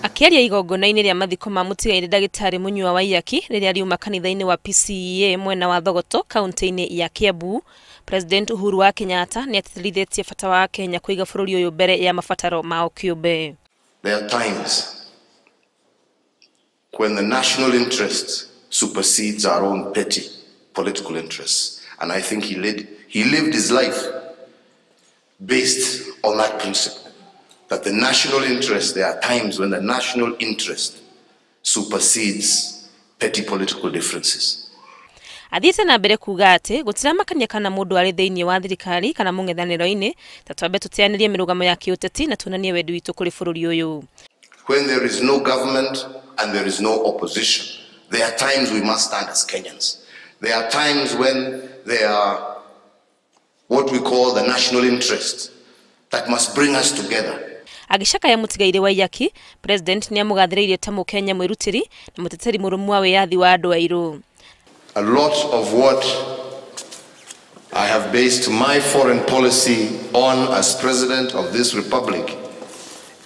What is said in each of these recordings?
Akĩaria igongona-inĩ rĩa mathiko ma mũtigairĩ ndagĩtarĩ Munyua Waiyaki rĩrĩa riuma kanitha-inĩ wa PCEA mwena wa Thogoto kaunti-inĩ ya Kiambu, President Uhuru wa Kenyatta nĩ atĩtĩrithĩtie bata wa Kenya kũiga bũrũri ũyũ mbere ya mabataro mao kĩũmbe. There are times when the national interest supersedes our own petty political interests, and I think he lived his life based on that principle, that the national interest, there are times when the national interest supersedes petty political differences. Athiĩte na mbere kuga atĩ gũtiramakania kana mũndũ arĩ thĩinĩ wa thirikari kana mũng'ethanĩro-inĩ, ta twambe tũteanĩrie mĩrũgamo ya kĩũteti na tuonanie wendi witũ kũrĩ bũrũri ũyũ. When there is no government and there is no opposition, there are times we must stand as Kenyans. There are times when there are what we call the national interest that must bring us together. Agĩcakaya mũtigairĩ Waiyaki, President nĩamũgathĩrĩirie ta mũkenya mwĩrutĩri na mũteteri mũrũmu wa wĩyathi wa andũ airũ. A lot of what I have based my foreign policy on as president of this republic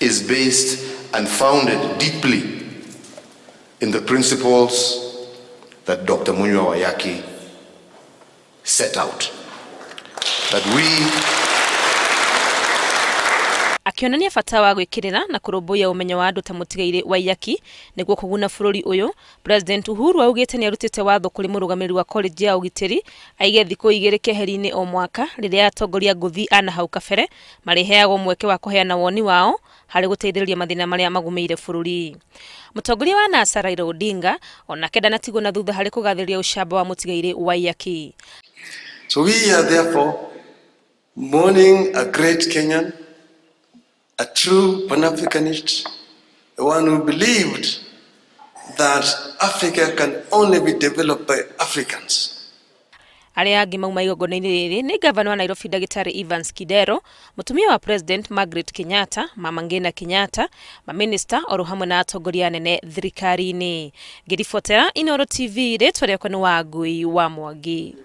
is based and founded deeply in the principles that Dr. Munyua Waiyaki set out. That we akĩonania bata wa gwĩkĩrĩra na kũrũmbũiya ũmenyo wa andũ ta mũtigairĩ Waiyaki nĩguo kũguna bũrũri ũyũ, President Uhuru augĩte nĩarutĩte watho kũrĩ mũrũgamĩrĩri wa college ya ũgitĩri aige thikũ igĩrĩ keheri-inĩ o mwaka rĩrĩa atongoria ngũthi a nahau kabere marĩheagwo mweke wa kũheana woni wao harĩ gũteithĩrĩria mathĩna marĩa magũmĩire bũrũri. Mũtongoria wa NASA Raila Odinga onake ndanatigwo na thutha harĩ kũgathĩrĩria ũcamba wa mũtigairĩ Waiyaki. So we are therefore mourning a great Kenyan, a true Pan-Africanist, the one who believed that Africa can only be developed by Africans. Arĩa angĩ mauma igongona-inĩ rĩrĩ nĩ gavana wa Nairobi ndagĩtarĩ Evans Kidero, mũtumia wa President Margaret Kenyatta, Mama Ngina Kenyatta, maminista oro hamwe na atongoria anene thirikari-inĩ. Ngĩribotera Inooro TV, rĩtwa rĩakwa nĩ Wangui wa Mwangi.